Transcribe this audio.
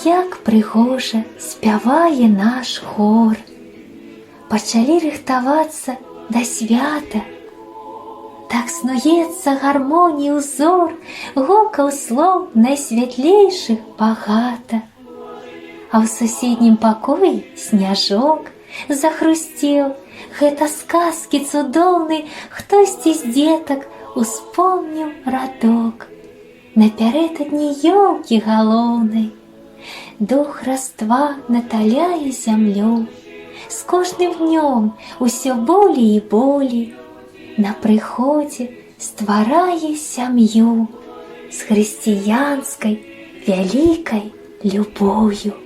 Як прыгожа спявае наш хор. Пачалі рыхтавацца да свята. Так снуецца гармоніі ўзор, гукаў слоў найсвятлейшых багата. А ў суседнім пакоі сняжок захрусцеў, гэта сказкі цудоўны хтосьці з дзетак успомніў радок. Напярэдадні ёлкі галоўнай. Дух раства наталяе зямлю. З кожным днём усё болей і болей. На прыходзе стварае сям'ю з хрысціянскай вялікай любоўю.